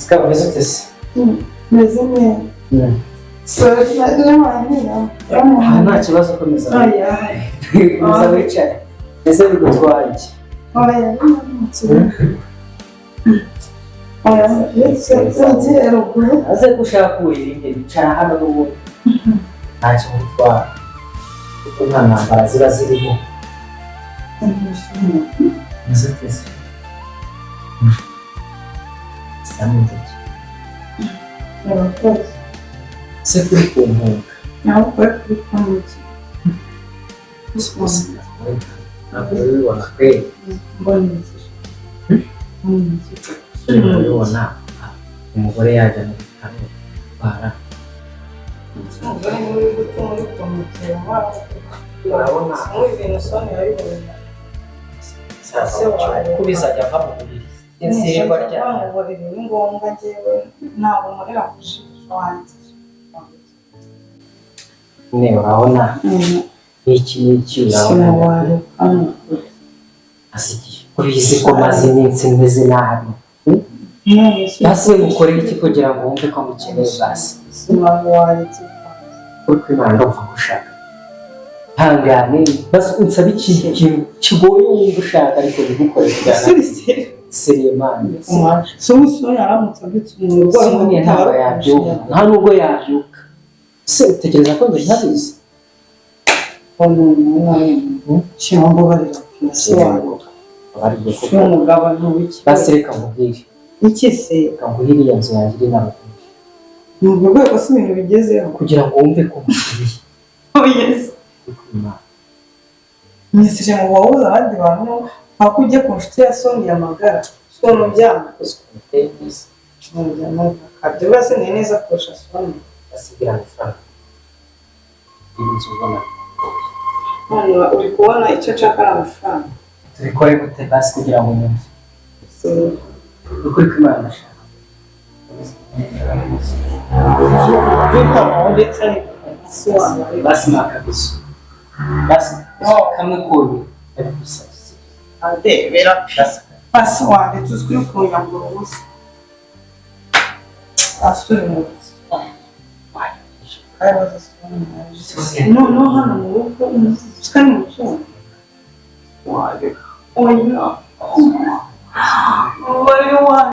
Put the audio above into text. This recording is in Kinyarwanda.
Sikaba umeze ute se? Meze neza. Sorry, nabaye. Aha nta kibazo, komeza. Oya. Komeza wicare. Ese bigutwaye iki? Oya. Oya, ndetse ugiye ruguru. Aze ko ushaka uwirinde, bicara hano n'ubundi. Ntacyo ngutwara. Kuko nta ntambara ziba zirimo. Umeze ute se? Sa neza ki? Urakoze. Ese kuri ku nkunga? Nawe ukore kuri konti. Ntabwo ubibona kweli. Mbona iki? Mbona iki? Urabibona umugore yajya mu bitaro kurwara. Umugore niwe uri gutuma uri kumutera. Urabona. Muri ibintu Soni yabibonye. Saza ko bizajya ava mu buriri. Insirirwa ryabo. Mu buriri ni ngombwa, njyewe ntabwo nkorera ku jisho wanjye. Ne, urabona iki n'iki, urabona asigiye ubizi ko maze iminsi meze nabi. Basi ngukorera iki kugira ngo wumve ko ngukeneye basi? Uri kwimana, ndumva ngushaka. Hangane basi, unsabe ikintu kigoye wumva ushaka ariko bigukorera kugira seremani. Sonia ntabwo yabyuka, nta nubwo yabyuka. Se utekereza ko njye ntabizi? Basi reka nkubwire. Iki se? Reka nguhe iriya nzu yanjye iri nawe. Ni urwo rwego si ibintu bigezeho. Kugira ngo wumve ko ngukeneye. Oh yes. Uri kwimana. Minisitiri ngo wahuza abandi bantu paka ujye ku nshuti ya Sonia magara Sonia byanga. Uzi ukuntu uteye neza. Kabyo basi ni neza kurusha Sonia. Asigira amafaranga iyi nzu ubona. None uri kubona icyo nshaka ari amafaranga. Tubikore gute basi kugira ngo nyumve? Ukuri kw'Imana ndashaka. Ndetse ariko si wawe. Basi ni akabizo basi kamwe konyine ndabigusabye. Andebera. Basi. Basi wandetse uzwi kunyambura ubusa asubira mu buzima. Noneho hano mu rugo kandi mu cyumba oya.